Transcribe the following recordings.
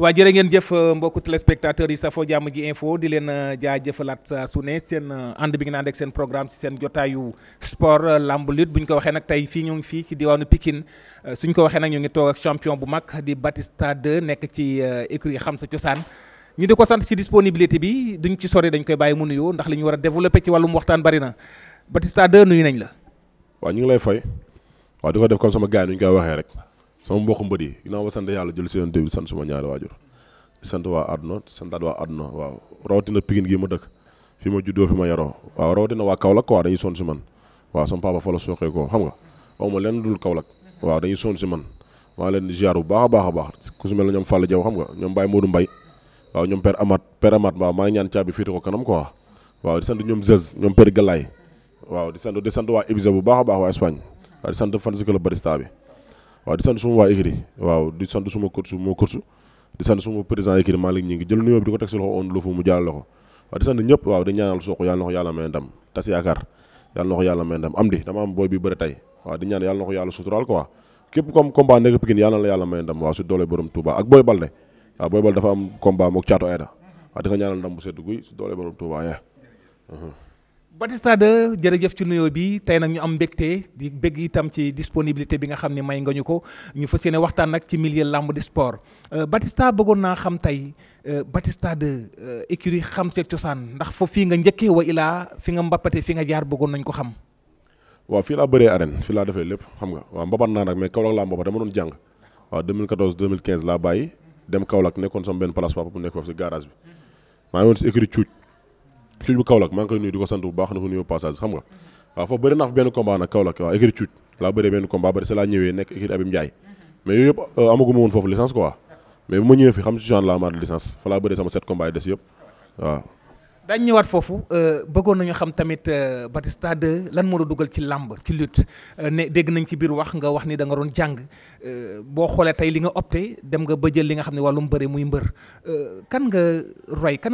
waa jërë ngeen jëf mbokku téléspectateurs yi safoo jàmm ji info di leen jaajëfalaat saa su ne seen ànd bi ngeen ànd ak seen programme si seen jotaayu sport lamb lutte bu ñu ko waxee nag tey fii ñu ngi fii ci diwaanu Pikine suñ ko waxee nag ñu ngi toog ak champion bu mag di Batista 2 nekk ci écurie Xam Sa Cosaan ñu di ko sant ci disponibilité bi duñ ci sori dañ koy bàyyi mu nuyoo ndax li ñu war a développé ci wàllum waxtaan bari na Batista 2 nuyu nañ la. waaw ñu ngi lay fay waaw di ko def comme sama gars yi ñu koy waxee rek. sama mbokku mbër yi ginnaaw ba sant yàlla jël si yoon bi sant suma ñaari waajur di sant waa àdduna di santaat waa àdduna waaw rawatina Pikine gii ma dëkk fi ma juddoo fi ma yaroo waaw rawatina waa Kaolack quoi dañuy sonn si man waaw sama papa fa la sooxee ko xam nga waaw ma leen dul Kaolack waaw dañuy sonn si man maa leen di ziar bu baax a baax ku si mel ne ñoom Fallou Diaw xam nga ñoom Baye Modou Mbaye waaw ñoom Père Amath waaw maa ngi ñaan caabi fiite ko kanam quoi waaw di sant ñoom Zez ñoom Père Galaye waaw di sant waa Ibiza bu baax a baax waa Espagne waaw di sant fan si club Batista bi waaw di sant suma waa écurie waaw di sant suma coach di sant suma président écurie Malick ñi ngi jël nuyoo bi di ko teg si loxo on lu fu mu jàllale ko waaw di sant ñëpp waaw di ñaanal Sokh yàlla na ko yàlla may ndam tas yaakaar yàlla na ko yàlla may ndam am di dama am booy bi bëri tey waaw di ñaan yàlla na ko yàlla suturaal quoi képp comme combat nekk Pikine yàlla na la yàlla may ndam waaw si doole borom Touba ak Boy Balde waaw Boy Balde dafa am combat mook Thiatou Aïda waaw di ko ñaanal ndam bu sedd guy si doole borom Touba Batista 2 jërëjëf ci nuyoo bi tey nag ñu am mbégte di bégg itam ci disponibilité bi nga xam ne may nga ñu ko ñu fas yéene waxtaan nag ci milieu lamb di sport Batista bëggoon naa xam tey Batista 2 écurie Xam Sa Cosaan ndax foofu fii nga njëkkee wa ilaa fi nga mbappate fi nga jaar bëggoon nañ ko xam. waaw fii laa bëree arène fii laa defee lépp xam nga waaw mbapat naa nag mais Kaolack laa mbapat dama doon jàng waaw 2014 2015 laa bàyyi dem Kaolack nekkoon sama benn place papa bu nekk foofu si garage bi maa ngi woon si écurie Cuuj bu Kaolack maa ngi koy nuyu di ko sant bu baax na ko nuyu passage xam nga waaw foofu bëri naa fa benn combat nag Kaolack waaw écurie Cuuj laa bëree benn combat bëri si laa ñëwee nekk écurie Abim Ndiaye mais yooyu yëpp amaguma woon foofu licence quoi mais bu ma ñëwee fi xam si laa amaat licence fa laa bëree sama 7 combat yi des yëpp waaw dañ ñëwaat foofu bëggoon nañu xam tamit Batista 2 lan moo la dugal ci làmb ci lutte ne dégg nañ ci biir wax nga wax ni da nga doon jàng boo xoolee tey li nga opté dem nga ba jël li nga xam ne wàllum bëre muy mbër kan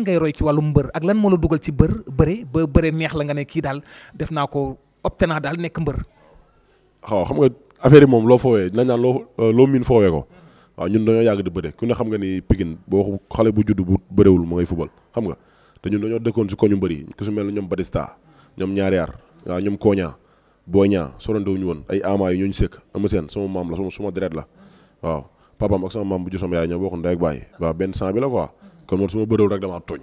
ngay roy ci wàllum mbër ak lan moo la dugal ci bëre ba bëre neex la nga ne kii daal def naa ko opté naa daal nekk mbër. waaw xam nga affaire yi moom loo foowee dinañ naan loo miin foowee ko waaw ñun dañoo yàgg di bëre ku ne xam nga ni Pikine boo xale bu judd bu bëréwul moo ngay fubal xam nga te ñun dañoo dëkkoon si koñu mbëri ku si mel ne ñoom Batista ñoom ñaari yar waaw ñoom Koña Boña sorandewuñu woon ay ama yi ñooñu sëkk ama seen sama maam la suma deret la waaw papaam ak sama maam bu jur sama yaay ñoo bokk ndey ak baay waaw benn sang bi la quoi kon man su ma bëréwul rek damaa tooñ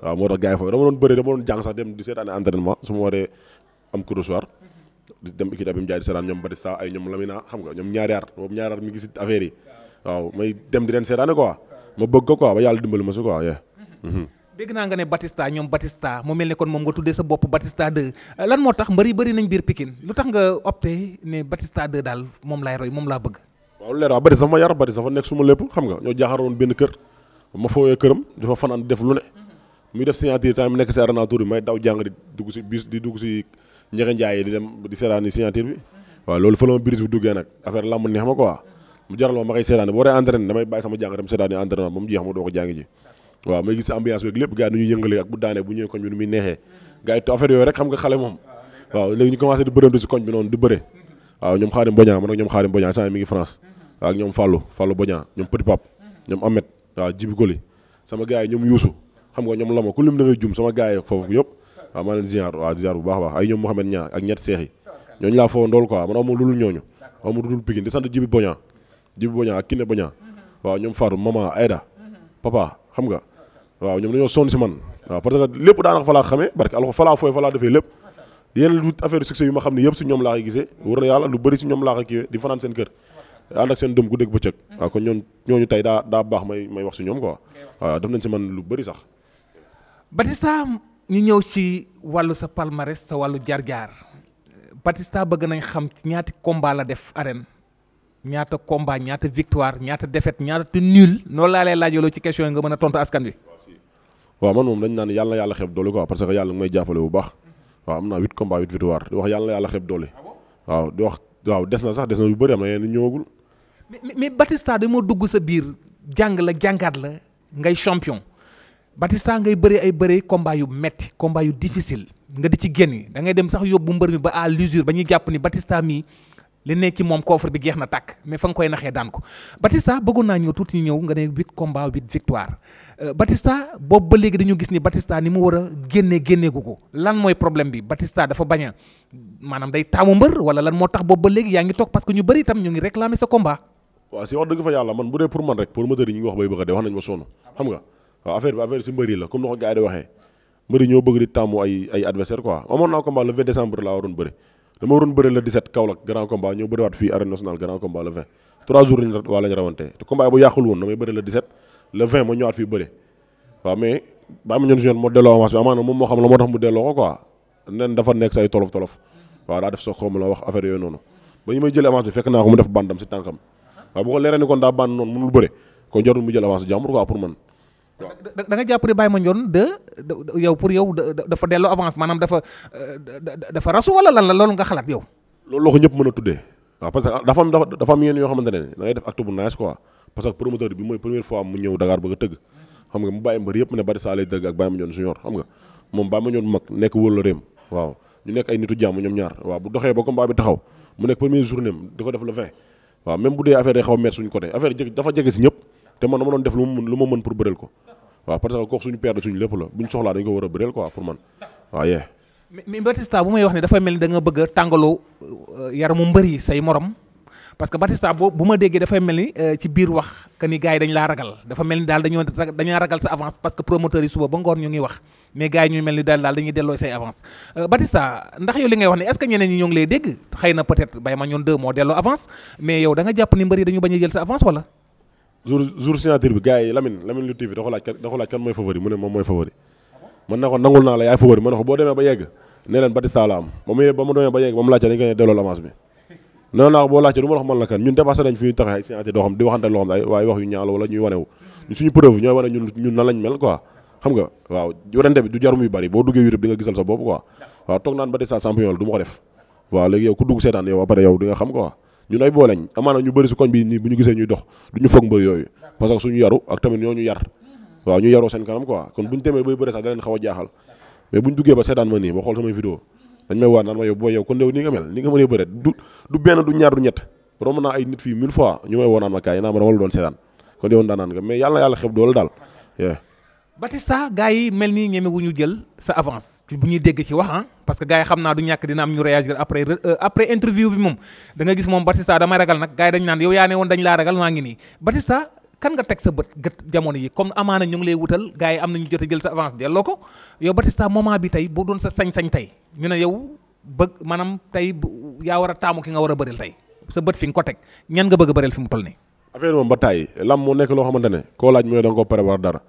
waaw moo tax gars yi foofu dama doon bëri dama doon jàng sax dem di seetaane entraînement su ma waree am cours soir di dem équipe Abim Ndiaye di seetaan ñoom Batista ay ñoom Lamina xam nga ñoom ñaari yar boobu ñaari yar mi ngi si affaire yi waaw may dem di leen seetaane quoi ma bëgg ko quoi ba yàlla dimbali ma si quoi dégg naa nga ne Batista ñoom Batista mu mel ne kon moom nga tuddee sa bopp Batista 2 lan moo tax mbëri bëri nañ biir Pikine lu tax nga opté ne Batista 2 daal moom laay roy moom laa bëgg. waaw leer waaw Batista ma yar Batista fa nekk suma lépp xam nga ñoo jaaxaroon benn kër ma foowee këram dafa fanaan def lu ne muy def signature tamit nekk si arena tour bi may daw jàng di dugg si bis di dugg si Njëge Njaay yi di dem di seetaan signature bi waaw loolu fa la ma brise bi duggee nag affaire lamb neex ma quoi mu jaraloo ma koy seetaan boo dee entraîné damay bàyyi sama jàng dem seetaan entraînement ba mu jeex ma doo ko jàngi ji waaw may gis ambiance beeg lépp gars yi nu ñuy yëngalee ak bu daanee bu ñëwee koñ bi nu muy neexee gars yi affaire yooyu rek xam nga xale moom waaw léegi ñu commencé di bërëntu si koñ bi noonu di bëre waaw ñoom Xaadim Boña man ak ñoom Xaadim Boña saa mi ngi France waaw ak ñoom Fallou Boña ñoom Petit Pape ñoom Ahmed waaw Jibi Koli sama gars yi ñoom Youssou xam nga ñoom Lama ku lim da ngay jum sama gars yi foofu yëpp waaw maa leen ziar waaw ziar bu baax a baax ay ñoom Mouhamed Ñaa ak ñett seex yi ñooñu laa foo ndool quoi man aw ma lulul ñooñu aw ma dudul Pikine di sant Jibi Boña ak Kiné Boña waaw ñoom Fatou Mama Aïda papa xam nga waaw ñoom dañoo sonn si man waaw parce que lépp daanaka fa laa xamee barke alxo fa laa fooy fa laa defee lépp yenn lu affaire succès yu ma xam ne yëpp si ñoom laa koy gisee wër na yàlla lu bëri si ñoom laa koy kiiwee di fanaan seen kër ànd ak seen dëm ku dégg bëccëg waaw kon ñooñu tey daa baax may wax si ñoom quoi waaw def nañ si man lu bëri sax. Batista ñu ñëw ci wàllu sa palmarès sa wàllu jaar-jaar Batista bëgg nañ xam ñaati combat la def arène ñaata combat ñaata victoire ñaata défaite ñaata nul noonu laa lay laajaloo ci question yi nga mën a tontu askan wi. waaw man moom dañ naan yàlla xeeb doole quoi parce que yàlla may jàppale bu baax waaw am naa 8 combats 8 victoire di wax yàlla xeeb doole waaw di wax waaw des na lu bëri am na yeneen ñëwagul. mais Batista da moo dugg sa biir jàng la jàngaat la ngay champion Batista ngay bëri ay bëri combat yu metti combat yu difficile nga di ci génn da ngay dem sax yóbbu mbër mi ba à l'usure ba ñuy jàpp ni Batista mii li nekk ci moom coffre bi jeex na tàkk mais fa nga koy naxee daan ko Batista bëggoon naa ñëw tuuti ñëw nga ne 8 combats 8 victoire Batista boobu ba léegi dañu gis ni Batista ni mu war a génneegu ko lan mooy problème bi Batista dafa bañ a maanaam day taamu mbër wala lan moo tax boobu ba léegi yaa ngi toog parce que ñu bëri itam ñu ngi réclamer sa combat. waaw si wax dëgg fa yàlla man bu dee pour man rek promoteur yi ñu ngi wax bay bëgg a dee wax nañ ma sonn xam nga waaw affaire si mbëri la comme ni ko gars yi di waxee mbëri ñoo bëgg di tàmmu ay adversaire quoi amoon naa combat le 20 décembre laa waroon bëri dama waroon bëri le 17 Kaolack grand combat ñoo bëriwaat fii arène nationale grand combat le 20 3 jours lañu rawante te combat bu yàqul woon damay bëri le 17 le 20 ma ñëwaat fii bëri waaw mais ba am ñoon si yoon moo delloo avance bi amaana moom moo xam la moo tax mu delloo ko quoi nen dafa nekk say tolof waaw daa def sa xawma la wax affaire yooyu noonu ba ñu may jël avance bi fekk naa ko mu def bandam si tànkam waaw bu ko leeree ni kon daa band noonu mënul bëre kon jarul mu jël avance jàmbur quoi pour man waaw da nga jàpp ne Baye Mandione yow pour yow dafa delloo avance maanaam dafa rasu wala lan la loolu nga xalaat yow. loolu la ko ñëpp mën a tuddee waaw parce que dafa am yenn yoo xamante ne da ngay def acte bu nice quoi parce que promoteur bi mooy première fois mu ñëw Dakar bëgg a tëgg xam nga mu bàyyi mbër yëpp ne Batista lay dëgg ak Baye Mandione Junior xam nga moom Baye Mandione bu mag nekk wóor la réem waaw ñu nekk ay nitu jàmm ñoom ñaar waaw bu doxee ba combat bi taxaw mu nekk première journée am di ko def le 20 waaw même bu dee affaire day xaw a mettre suñu côté affaire dafa jege si ñëpp te man dama doon def lu ma mën pour bëreel ko waaw parce que kooku suñu père suñu lépp la buñ soxlaa dañu ko war a bëreel quoi pour man waaw yee mais Batista bu may wax ne dafay mel ni da nga bëgg a tàngaloo yaramu mbër yi say morom parce que Batista bu ma déggee dafay mel ni ci biir wax que ni gars yi dañ laa ragal dafa mel ni daal dañoo ragal sa avance parce que promoteurs yi suba ba ngoon ñu ngi wax mais gars yi ñu mel ni daal dañuy delloo say avance Batista ndax yow li ngay wax ne est-ce que ñeneen ñi ñoo ngi lay dégg xëy na peut-être Baye Mandione 2 moo delloo avance mais yow da nga jàpp ni mbër yi dañu bañ a jël sa avance wala. jour signature bi gars yi Lamine Lutte TV da ko laaj kan mooy favori mu ne moom mooy favori man na ko nangul naa la yaay favori ma ne ko boo demee ba yegg ne leen Batista la am ba mu demee ba yegg ba mu laajte dañ koy delloo avance bi noonu naa ko boo laajte du ma la wax man la kan ñun dépassé nañ fi ñu taxee ay signature doo xam di waxante loo xam ne waaye wax yu ñaaw wala ñuy wanewu ñun suñu preuve ñooy wane ñun nan lañ mel quoi xam nga waaw yorente bi du jar muy bari boo duggee YouTube di nga gisal sa bopp quoi waaw toog naan Batista champion la du ma ko def waaw léegi yow ku dugg seetaan yow après yow di nga xam quoi ñun ay booleñ amaana ñu bëri si koñ bi nii bu ñu gisee ñuy dox du ñu foog mbër yooyu parce que suñu yaru ak tamit ñoo ñu yar waaw ñu yaroo seen kanam quoi kon buñu demee bay bëri sax da leen xaw a jaaxal mais buñu duggee ba seetaan ma nii ba xool samay vidéo dañ may waar naan ma yow booy yow kon yow ni nga mel ni nga mënee bëre du benn du ñaar du ñett romb naa ay nit fii 1000 fois ñu may woo naan ma kaay naa ma dama la doon seetaan kon yow daanaan nga mais yàlla na yàlla xeb doole daal Batista gars yi mel ni ñeme wu ñu jël sa avance ci bu ñuy dégg ci wax parce que gars yi xam naa du ñàkk dina am ñu réagir après interview bi moom da nga gis moom Batista damay ragal nag gars yi dañ naan yow yaa ne woon dañ laa ragal maa ngi nii Batista kan nga teg sa gët jamono yi comme amaana ñu ngi lay wutal gars yi am nañu jot a jël sa avance delloo ko yow Batista moment bi tey boo doon sa sañ-sañ tey ñu ne yow maanaam tey yaa war a taamu ki nga war a bëril tey sa bët fi nga ko teg ñan nga bëgg a bëril fi mu toll nii affaire moom ba tàyyi lamb moo nekk loo xamante ne koo laaj mooy da nga ko prévoir dara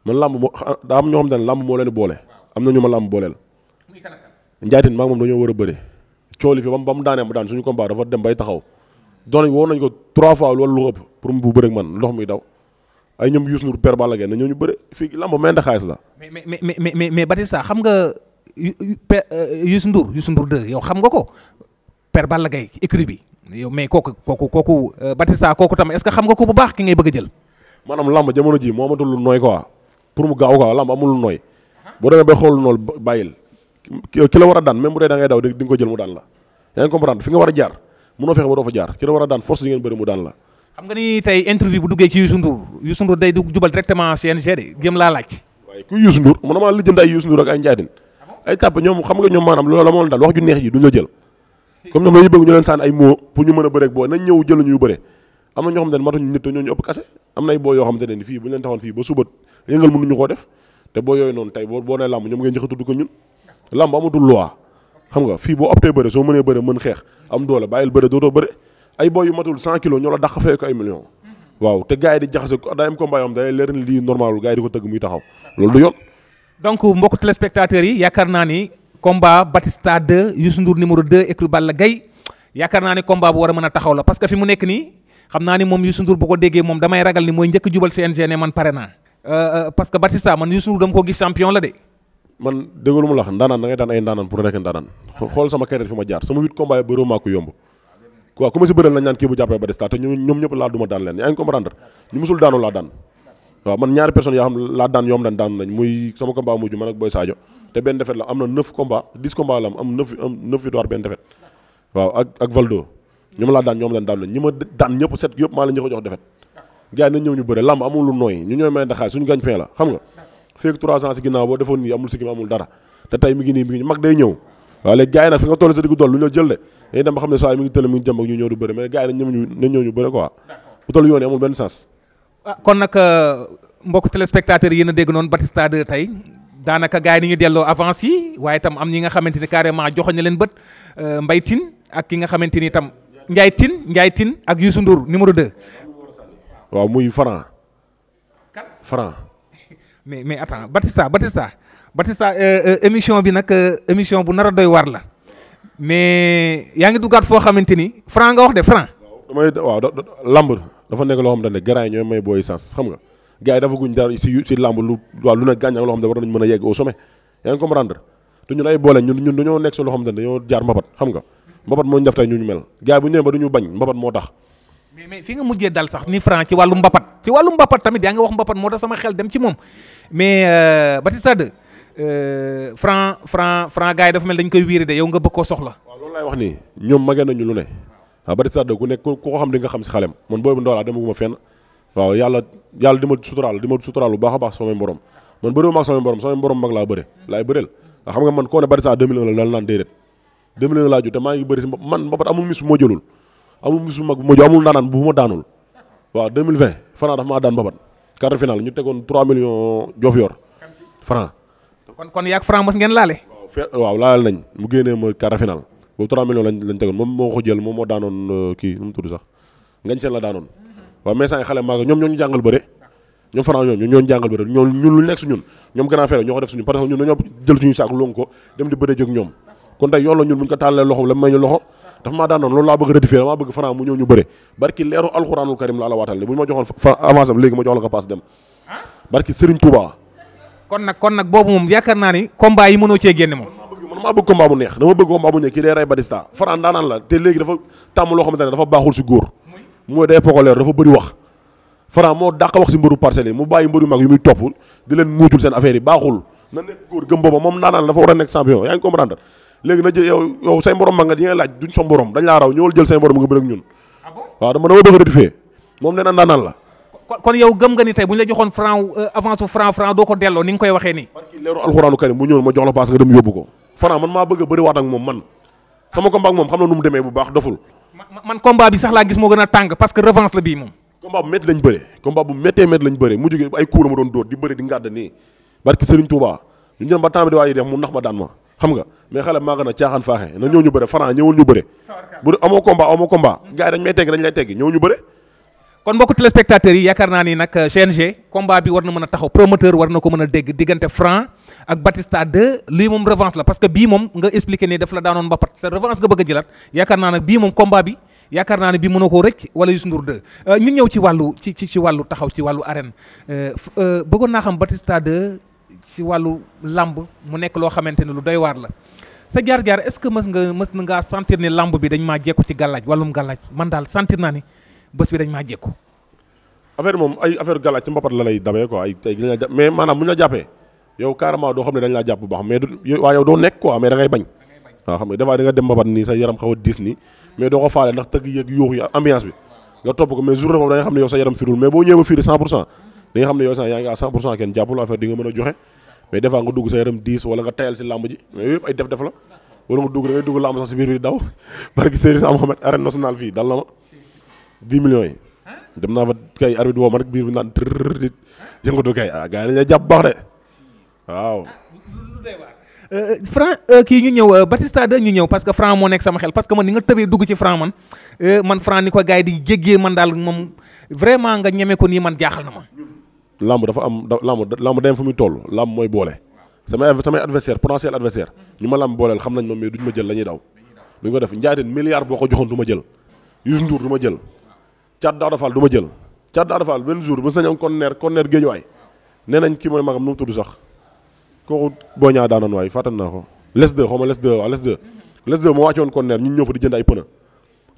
man lamb moo daa am ñoo xamante ne lamb moo leen boole am na ñu ma lamb booleel njaaytin maa ngi moom dañoo war a bëri cooli fi ba mu daanee ma daan suñu combat dafa dem bay taxaw doon woo nañ ko 3 fois loolu lu ëpp pour mu bu bëri ak man ndox muy daw ay ñoom Youssou Ndour Père Balla Gaye na ñoo ñu bëri fii lamb mende xaalis la mais Batista xam nga Youssou Ndour 2 yow xam nga ko Père Balla Gaye écurie bi yow mais kooku Batista kooku tam est-ce que xam nga ko bu baax ki ngay bëgg a jël maanaam lamb jamono ji moo amatul lu nooy quoi pour mu gaaw quoi lamb amul lu nooy boo demee bay xool noonu bàyyil ki la war a daan même bu dee da ngay daw di nga ko jël mu daan la yaa ngi comprendre fi nga war a jaar mënoo fexe ba doo fa jaar ki la war a daan force di ngeen bëri mu daan la xam nga ni tey interview bu duggee ci Youssou Ndour day du jubal directement CNG de gëm laa laaj waaye kuy Youssou Ndour man damaa lijjanti ay Youssou Ndour ak ay njaadin ay tàpp ñoom xam nga ñoom maanaam loolu la moo leen daal wax ju neex ji duñ la jël comme ñoom dañuy bëgg ñu leen sànni ay mots pour ñu mën a bëre ak boo nañ ñëw jël ñu bëre am na ñoo xamante ne matuñu nit te ñoo ñu ëpp kase am na ay boo yoo xamante ne ni fii bu ñu leen taxoon fii ba suba yëngal mënuñu koo def te boo yooyu noonu tey boo nee làmb ñoom ngeen njëkk a tudd ko ñun làmb amatul loi xam nga fii boo optee bëre soo mënee bëre mën xeex am doole bàyyil bëre dootoo bëre ay boo yu matul 100 kilos ñoo la dàq fee ko ay millions waaw te gars yi di jaxase day am combat yoo xam day leer ni lii normalul gars yi di ko tëgg muy taxaw loolu du yoon donc mbokk téléspectateurs yi yaakaar naa ni combat Batista 2 Youssou Ndour numéro 2 écurie Balla Gaye yaakaar naa ni combat bu war a mën a taxaw la parce que fi mu nekk nii xam naa ni moom Youssou Ndour bu ko déggee moom damay ragal ni mooy njëkk jubal CNG ne man pare naa parce que Batista man Youssou Ndour dama ko gis champion la de man déglu mu la wax ndaanaan da ngay daan ay ndaanaan pour nekk ndaanaan xool sama carrière fi ma jaar sama 8 combat yi bëroo maa ko yomb waaw ku ma si bëral lañ naan kii bu jàppee Batista te ñoom ñëpp laa duma daan leen yaa ngi comprendre ñu musul daanu laa daan waaw man ñaari personnes yoo xam laa daan yoom daanu nañ muy sama combat mujj man ak Boy Sadio te benn défaite la am na 9 combat 10 combat la am 9 victoire benn défaite waaw ak Valdo ñoom laa daan ñoom leen daan nañ ñi ma daan ñëpp set yëpp maa la ñu ko jox defet gars yi nañ ñëw ñu bëre lamb amul lu nooy ñu ñooy may ndaxaay suñu gagne-pain la xam nga feek 3 ans si ginnaaw boo defoon nii amul sikkim amul dara te tey mi ngi nii mag day ñëw waaw léegi gars yi nag fi nga toll sa diggu dool lu ñu la jël de dañuy dem ba xam ne saa mi ngi tële mi ngi jëm ak ñu ñëw du bëre mais gars yi nañ ñëw ñu bëre quoi bu toll yoon yi amul benn sens kon nag mbokk téléspectateurs yi yéen a dégg noonu Batista 2 tey daanaka gars yi ni ñu delloo avance yi waaye itam am ñi nga xamante ni carrément joxoñ na leen bët Mbaye Tine ak ki nga xamante ni itam Ndiaye Tine ak Youssou Ndour numéro 2. waaw muy Franc mais attends Batista émission bi nag émission bu nar a doy war la mais yaa ngi duggaat foo xamante ni Franc nga wax de Franc. waaw lamb dafa nekk loo xam ne gars yi ñooy may booy sens xam nga gars yi dafa guñ dara si lamb lu ne gàññ ak loo xam ne war nañ mën a yegg au sommet yaa ngi comprendre te ñun ay boole ñun dañoo nekk si loo xam ne dañoo jaar mbapat xam nga mbapat moo ñu def tey ñu mel gars yi bu ñu nee ba duñu bañ mbapat moo tax mais fi nga mujjee dal sax ni Franc ci wàllu mbapat tamit yaa nga wax mbapat moo tax sama xel dem ci moom mais Batista 2 Franc gars yi dafa mel dañ koy wiiri de yow nga bëgg koo soxla. waaw loolu laay wax nii ñoom magee nañu lu ne waaw Batista 2 ku nekk ku ko xam di nga xam si xalem man booy bu ndoolaa demaguma fenn waaw yàlla di ma suturaal bu baax a baax samay borom man bëriwuma ak samay borom mag laa bëre laay bëreel waaw xam nga man koo ne Batista 2001 la naan déedéet 2001 laa ju te maa ngi bëri si man mbapat amul mis bu ma jëlul amul mis bu mag bu ma jël amul ndaanaan bu ma daanul waaw 2020 Franc dafa maa daan mbapat quart de finale ñu tegoon 3 millions jof yor Franc kon yaag Franc mos ngeen laale waaw laal nañ mu génnee ma quart de finale boobu 3 millions lañ tegoon moom moo ko jël moom moo daanoon kii nu mu tudd sax ngañ seen la daanoon waaw mais saa xale maaga ñoom ñoo ñu jàngal bëre ñoom Franc ñoo ñu jàngal bëre ñun lu nekk si ñun ñoom grand frère ñoo ko def suñu parce que ñun dañoo jël suñu saak longu ko dem di bëre jóg ñoom kon tey yoon la ñun buñ ko tàllalee loxo la may ñu loxo dafa maa daanoon loolu laa bëgg rectifier damaa bëgg Franc mu ñëw ñu bëre barki leeru alxuraanul karim laa la waatal ne bu ñu ma joxoon avance am léegi ma jox la ko passe dem barki Serigne Touba kon nag boobu moom yaakaar naa ni combat yi mënoo cee génne moom man maa bëgg combat bu neex dama bëgg combat bu neex kii day rey Batista Franc daanaan la te léegi dafa tàmm loo xamante ne dafa baaxul si góor mooy day pokoleer dafa bëri wax Franc moo dàq wax si mbëru parcelles yi mu bàyyi mbëru mag yu muy topp di leen muucul seen affaire yi baaxul na nekk góor gëm booba moom daanaan la dafa war a nekk champion yaa ngi comprendre léegi na jël yow say mborom mag nga di ngay laaj duñ sa mborom dañ laa raw ñëwal jël say mborom nga bëri ak ñun waaw dama bëgg a rectifier moom nee na daanaan la kon yow gëm nga ni tey bu ñu la joxoon Franc avance Franc doo ko delloo ni nga koy waxee nii barki leeru alxuraanu karim bu ñëwul ma jox la paas nga dem yóbbu ko Franc man maa bëgg a bëri waat ak moom man sama combat ak moom xam na nu mu demee bu baax doful man combat bi sax laa gis moo gën a tàng parce que revanche la bii moom combat bu métti lañ bëre combat bu méttee lañ bëre mu jógee ay kuura ma doon dóor di bëre di ngàdd nii barki Serigne Touba ñu ñëm ba temps bi di waaji def mu nax ma daan ma xam nga mais xale maa gën a caaxaan faaxee na ñëw ñu bëre Franc ñëwul ñu bëre bu amoo combat gars yi dañ may tegg dañ lay tegg ñëw ñu bëre kon mbokku téléspectateurs yi yaakaar naa ni nag CNG combat bi war na mën a taxaw promoteur war na ko mën a dégg diggante Franc ak Batista 2 lii moom revanche la parce que bii moom nga expliqué ne daf la daanoon mbapat sa revanche nga bëgg a jëlaat yaakaar naa nag bii moom combat bi yaakaar naa ne bii mënoo koo rëcc wala Youssou Ndour 2 ñu ñëw ci wàllu taxaw ci wàllu arène bëggoon naa xam Batista 2 ci wàllu lamb mu nekk loo xamante ne lu doy waar la sa jaar-jaar est-ce que mës na ngaa sentir ne lamb bi dañ maa jekku ci gàllaaj wàllum gàllaaj man daal sentir naa ni bés bi dañ maa jekku affaire moom ay affaire gàllaaj si mbapat la lay damee quoi mais maanaam bu ñu la jàppee yow carrément doo xam ne dañ laa jàpp bu baax mais waaw yow doo nekk quoi mais da ngay bañ waaw xam nga des fois da nga dem mbapat nii sa yaram xaw a diis nii mais doo ko faale ndax tëgg yëg yuux yi ambiance bi nga topp ko mais journée boobu da nga xam ne yow sa yaram firul mais boo ñëwee ba firi 100% da nga xam ne yow sax yaa ngi à 100% kenn jàppul affaire di nga mën a joxe mais des fois nga dugg sa yaram diis wala nga tayal si làmb ji mais yooyu yëpp ay def la wala nga dugg da ngay dugg làmb sax si biir bi daw barki Seydina Mohamed arène nationale fii dal na ma 10 millions yi dem naa fa kay arbitre woo ma rek biir bi naan tërr di yëngatu kay gars yi dañ lay jàpp baax de waaw Franc kii ñu ñëw Batista 2 ñu ñëw parce que Franc moo nekk sama xel parce que man ni nga tëbee dugg ci Franc man Franc ni ko gars yi di jéggee man daal moom vraiment nga ñeme ko nii man jaaxal na ma lamb dafa am lamb dem fa muy toll lamb mooy boole samay adversaire potentiel adversaire ñu ma lamb booleel xam nañ ma mais duñ ma jël la ñuy daw duñ ko def njaateen milliard boo ko joxoon du ma jël Youssou Ndour du ma jël Thiat Daouda Fall du ma jël Thiat Daouda Fall benn jour ba sañam conteneur géejuwaay nee nañ kii mooy magam nu mu tudd sax kooku boo ñaa daanoon waay fàttan naa ko les 2 xaw ma les 2 waaw les 2 moo wàccoon conteneur ñun ñëw fa di jënd ay pneu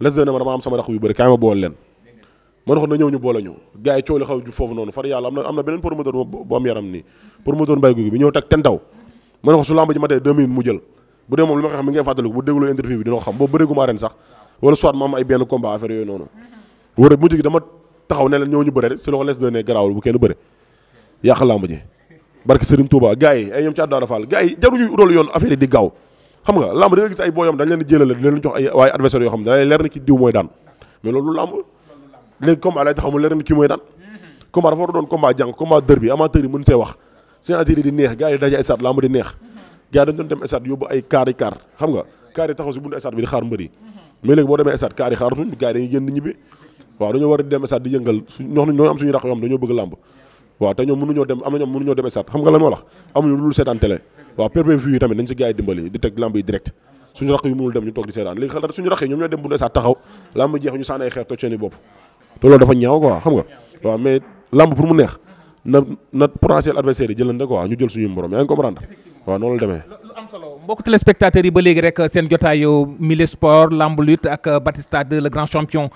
les 2 ne ma dama am sama rax yu bëri kaay ma boole leen ma ne ko na ñëw ñu boole ñu gars yi coow li xaw foofu noonu far yàlla am na beneen promoteur bu am yaram nii promoteur mbay gu bi ñëw teg ten taw ma ne ko su lamb ji ma tee 2 minutes mu jël bu dee moom li ma ko xam mi ngay fàttaliku bu déglu interview bi dina ko xam boobu bëreeguma ren sax wala soit ma am ay benn combat affaire yooyu noonu war a mujj gi dama taxaw ne leen ñëw ñu bëre rek si loxo les ne garaawul bu kenn bëre yàq làmb ji barke Serigne Touba gars yi ay ñoom ci àddaara Fall gars yi jaruñuy utal yoon affaire yi di gaaw xam nga làmb da nga gis ay booyam dañ leen di jëlale di leen jox ay waaye adversaire yoo xam ne da lay leer na ki diw mooy daan mais loolu làmb léegi combat lay taxaw mu leer na kii mooy daan combat dafa war a doon combat jàng combat dër bi amateur yi mën see wax signature yi di neex gars yi daje ay stade làmb di neex gars yi dañ doon dem stade yóbbu ay kaar xam nga kaar yi taxaw si buntu stade bi di xaar mbër yi mais léegi boo demee stade kaar yi xaaratuñ gars yi dañuy génn ñibbi waaw dañoo war a dem stade di yëngal ñoo am suñu rax yoo xam dañoo bëgg làmb waaw te ñoom mënuñoo dem am na ñoom mënuñoo dem stade xam nga lan moo wax amuñu lu seetaan télé waaw pay-per-view yi tamit nañ si gars yi dimbali di teg lamb yi direct suñu rax yu mënul dem ñu toog di seetaan léegi xel suñu rax yi ñoom ñoo dem bu stade taxaw lamb jeex ñu sànni ay xeer toj seen i bopp te loolu dafa ñaaw quoi xam nga waaw mais lamb pour mu neex na potentiel adversaire yi jëlante quoi ñu jël suñu morom yaa ngi comprendre waaw noonu la demee lu am solo mbokk téléspectateurs yi ba léegi rek seen jotaayu Milieu Sport lamb lutte ak Batista 2 le grand champion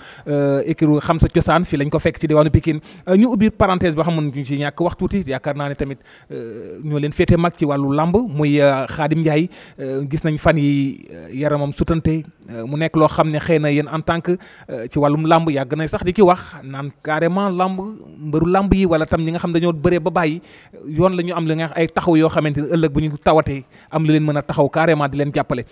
écurie xam sa cosaan fii lañ ko fekk ci diwaanu Pikine ñu ubbi parenthèse boo xam ñu ci ñàkk wax tuuti yaakaar naa ne tamit ñoo leen féete mag ci wàllu lamb muy Khadim Ndiaye gis nañ fan yi yaramam sutante mu nekk loo xam ne xëy na yéen en tant que ci wàllum lamb yàgg na sax di ki wax naan carrément lamb mbëru lamb yi wala tam ñi nga xam dañoo bëree ba bàyyi yoon la ñu am li nga ay taxaw yoo xamante ne ëllëg bu ñu tawatee am lu leen mën a taxaw carrément di leen jàppale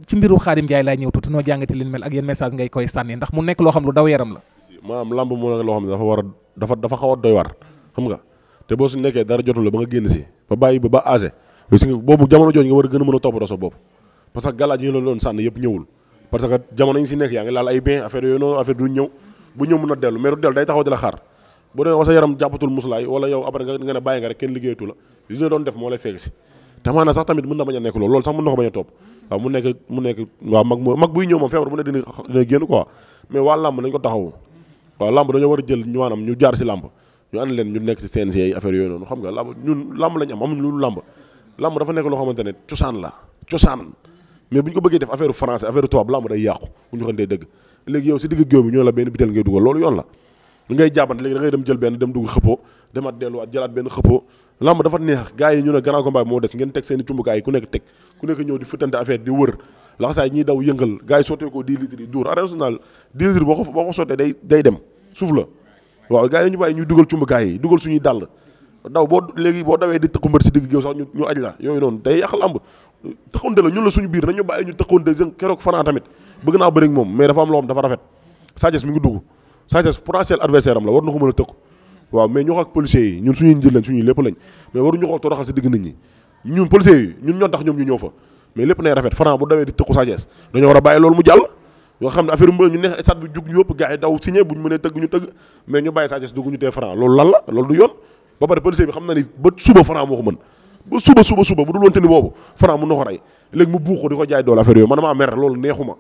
ci mbiru Khadim Ndiaye laay ñëw tuuti noo jàngati leen mel ak yéen message ngay koy sànni ndax mu nekk loo xam lu daw yaram la maanaam lamb mu nekk loo xam ne dafa war a dafa xaw a doy war xam nga te boo su nekkee dara jotul la ba nga génn si ba bàyyi ba âgé boobu jamono jooju nga war a gën a mën a toppatoo sa bopp parce que galaaj yi ñu la doon sànni yëpp ñëwul parce que jamono yi si nekk yaa ngi laal ay bien affaire yooyu noonu affaire du ñëw bu ñëw mën a dellu mais du dellu day taxaw di la xaar bu dee sa yaram jàppatul musulaay wala yow après nga ne bàyyi nga rek kenn liggéeyatu la li nga doon def moo lay fekk si te maanaam sax tamit mën na bañ a nekk loolu sax mën na ko bañ a topp waaw mu nekk waaw mag buy ñëw moom feebar bu ne dina génn quoi mais waa làmb nañ ko taxawu waaw làmb dañoo war a jël ñu maanaam ñu jaar si làmb ñu ànd leen ñu nekk si CNG yi affaire yooyu noonu xam nga làmb ñun làmb lañ am amuñu lu làmb dafa nekk loo xamante ne cosaan mais bu ñu ko bëggee def affaire français affaire tubaab làmb day yàqu bu ñu xamante dëgg léegi yow si digg géew bi ñoo la benn bitel ngay dugal loolu yoon la li ngay jàppante léegi da ngay dem jël benn dem dugg xëppoo demaat delluwaat jëlaat benn xëppoo lamb dafa neex gars yi ñu ne grand combat bi moo des ngeen teg seen i cumbukaay yi ku nekk teg ku nekk ñëw di fëttante affaire di wër laxasaay ñiy daw yëngal gars yi sottee ko 10 litres yi duur arène nationale 10 litres boo ko sottee day dem suuf la waaw gars yi ñu bàyyi ñuy dugal cumbukaay yi dugal suñuy dàll daw boo dawee di tëqu mbër si digg géew sax ñu aj la yooyu noonu day yàq lamb tëqonte la ñun la suñu biir nañu bàyyi ñu tëqonte keroog Franc tamit bëgg naa bëri ak moom mais dafa am loo xam dafa rafet Sa Thiès mi ngi dugg Sa Thiès potentiel adversaire am la war na ko mën a tëq waaw mais ñu wax ak policiers yi ñun suñuy njël lañ suñuy lépp lañ mais waruñu xool toroxal si digg nit ñi ñun policiers yi ñun ñoo tax ñoom ñu ñëw fa mais lépp nay rafet Franc bu dawee di tëqu Sa Thiès dañoo war a bàyyi loolu mu jàll yoo xam ne affaire mbër ñu neex stade bi jug ñu yëpp gars yi daw signé buñu mënee tëgg ñu tëgg mais ñu bàyyi Sa Thiès dugg ñu tee Franc loolu lan la loolu du yoon ba pare policier bi xam na ni ba suba Franc moo ko mën ba suba bu dul woon te ni boobu Franc mun na ko rey léegi mu buux ko di ko jaay doole affaire yooyu man maa mer loolu neexuma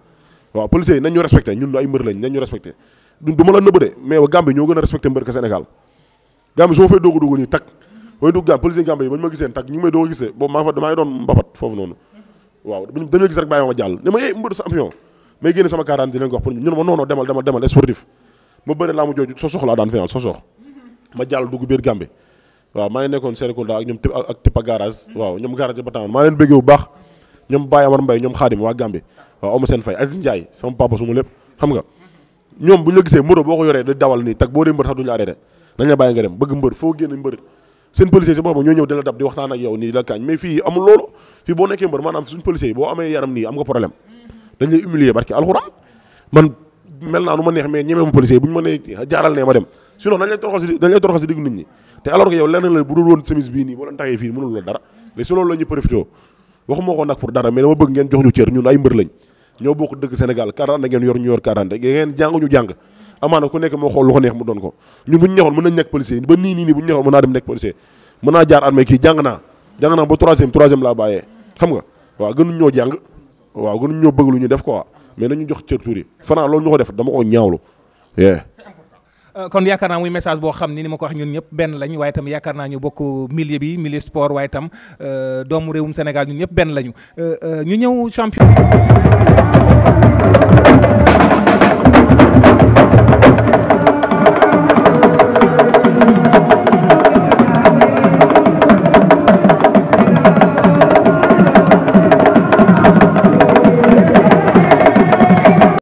waaw policiers yi nañ ñu respecté ñun ay mbër lañ nañ ñu respecté du ma la nëbb de mais Gambie ñoo gën a respecté mbër que Sénégal Gambie su ma fay dugg nii tag mooy dugg Gambie policier Gambie yi bañu ma giseen tag ñu ngi may doog a gis de boobu maa ngi doon mbapat foofu noonu waaw dañoo gis rek bàyyi ma jàll ne ma mbër champion may génne sama quarante di leen ko wax pour ñun ma non demal sportif ma bëre laa mu jooju sosox laa daan final sosox ma jàll dugg biir Gambie waaw maa ngi nekkoon Serekunda ak ñoom ak Tipa garage waaw ñoom garage ba temps maa leen bëggee bu baax ñoom Baye Amar Mbaye ñoom Khadim waa Gambie waaw ama seen fay Aziz Ndiaye sama papa suma lépp xam nga ñoom bu ñu la gisee mbër boo ko yoree da dawal nii tag boo dee mbër sax duñu la arrêté dañ la bàyyi nga dem bëgg mbër foo génn mbër seen policier si boppam ñoo ñëw di la dab di waxtaan ak yow nii la kaañ mais fii amul loolu fii boo nekkee mbër maanaam suñu policier yi boo amee yaram nii am nga problème dañ lay humilier barki alxuraan man mel naa nu ma neex mais ñemee ma policier bu ñu ma nee jaaral ne ma dem sinon dañ lay toroxal si diggu nit ñi te alors que yow lenn la bu dul woon semis bii nii boo leen taxee fii mënul la dara léegi si loolu la ñu profité waxuma ko nag pour dara mais dama bëgg ngeen jox ñu cër ñun ay mbër lañ ñoo bokk dëgg Sénégal 40 ngeen yor ñu yor 40 ngeen jàng ñu jàng amaana ku nekk moo xool lu ko neex mu doon ko ñun bu ñu neexoon mën nañ nekk policier ba nii bu ñu neexoon mën naa dem nekk policier mën naa jaar armée kii jàng naa ba troisième laa bàyyee xam nga waaw gënuñ ñoo jàng waaw gënuñ ñoo bëgg lu ñu def quoi mais nañu jox cër tuuri Franc loolu ñu ko def dama ko ñaawlu kon yaakaar naa muy message boo xam ni ma ko wax ñun ñëpp benn lañ waaye tam yaakaar naa ñu bokk milieu sport waaye tam doomu réewum Sénégal ñun ñëpp benn lañu ñu ñëw champion